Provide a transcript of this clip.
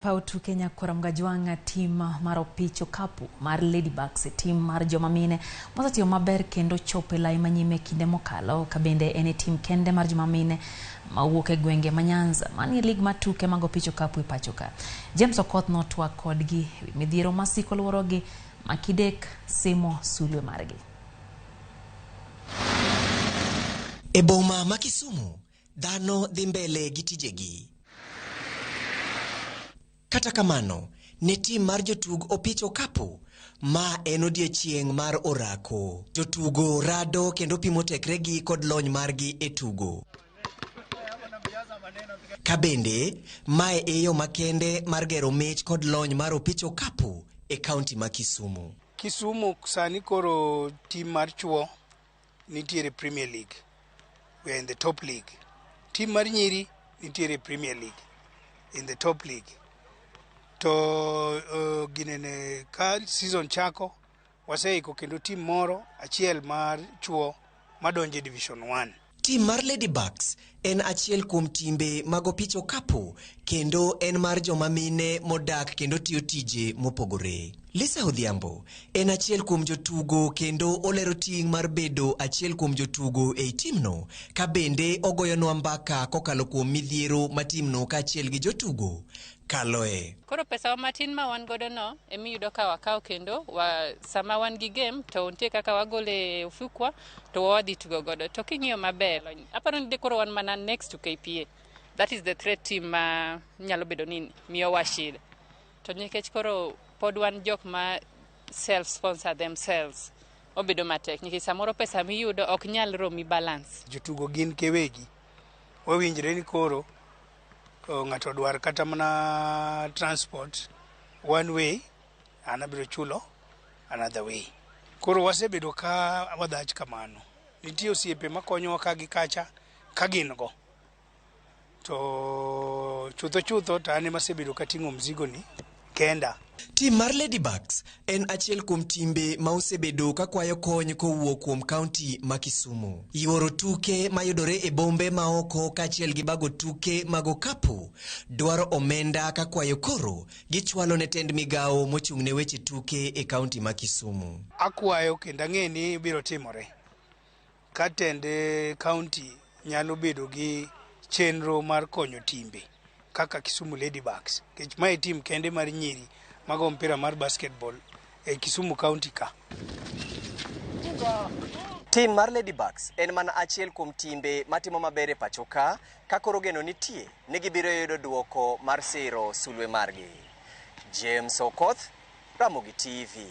Paw tuke Nyakwar Mgajwang' tim mar opich okapu mar Ladybugs e tim mar joma mine mosetiyo maber kendo chopo e lai manyime kinde mokalo ka bende en e tim kende mar joma mine mawuok e gwenge ma Nyanza manie lig mar tuke mag opich okapu e pacho ka. James Okoth notwak kodgi ewi midhiero masiko luorogi ma kidek simo sulwe margi. E boma ma Kisumu, dhano dhi mbele gi tijegi. Kata kamano, ne tim mar jotug opich okapu, ma en odiechieng' mar orako. Jotugo rado kendo pimo tekregi kod lony margi e tugo. Ka bende, mae e yo makende mar gero mich kod lony mar opich okapu e kaunti ma Kisumu. Kisumu sani koro tim mar chuo nitiere Premier League. We are in the top league. Tim mar nyiri nitiere Premier League in the top league. To ginene ka season chako waseiko kendo tim moro achiel mar chuo madonjo e Division 1. Tim mar Ladybugs en achiel kuom timbe mag opich okapu kendo en mar joma mine modak kendo tiyo tije mopogore. Lisa Odhiambo en achiel kuom jotugo kendo olero ting' mar bedo achiel kuom jotugo ei timno ka bende ogoyonwa mbaka kokalo kuom midhiero ma timno kaachiel gi jotugo kaloe. Koro pesa wa matin ma wan godo no emiyudo ka wakawo kendo wa, sama wan gi game to nitie kaka wagole e ofukwa to wadhi tugo godo. To king'iyo maber, aparo ni de koro wan mana next to KPA. That is the threat team ma nyalo bedo ni miyowa shida. To nikech koro pod wan jok ma self sponsor themselves, obedo matek nikech samoro pesa miyudo ok nyal romi balance. Jotugo gin kewegi. Wawinjre ni koro ng'ato dwar kata mana transport one way, an abiro chulo another way. Koro wasebedo ka wadhach kamano. Nitie osiepe makonyowa ka gi kacha ka gin go. To chutho chutho to an ema asebedo kating'o mzigo ni kenda. Tim mar Ladybugs en achiel kuom timbe ma osebedo ka kwayo kony kowuok kuom kaunti ma Kisumu. Yuoro tuke mayudore e bombe maoko kaachiel gi bago tuke mag okapu dwaro omenda ka kwayo koro gichwalo ne tend migawo mochung' ne weche tuke e kaunti ma Kisumu. Akwayo kendo ang'e ni biro timore ka tend kaunti nyalo bedo gi chenro mar konyo timbe kaka Kisumu Ladybugs nikech mae tim kende mar nyiri mago mpira mar basketball e Kisumu County ka. Tim mar Ladybugs en mana achiel kuom timbe matimo maber e pacho ka, ka koro geno nitie ni gibiro yudo duoko mar siro sulwe margi. James Okoth, Ramogi TV.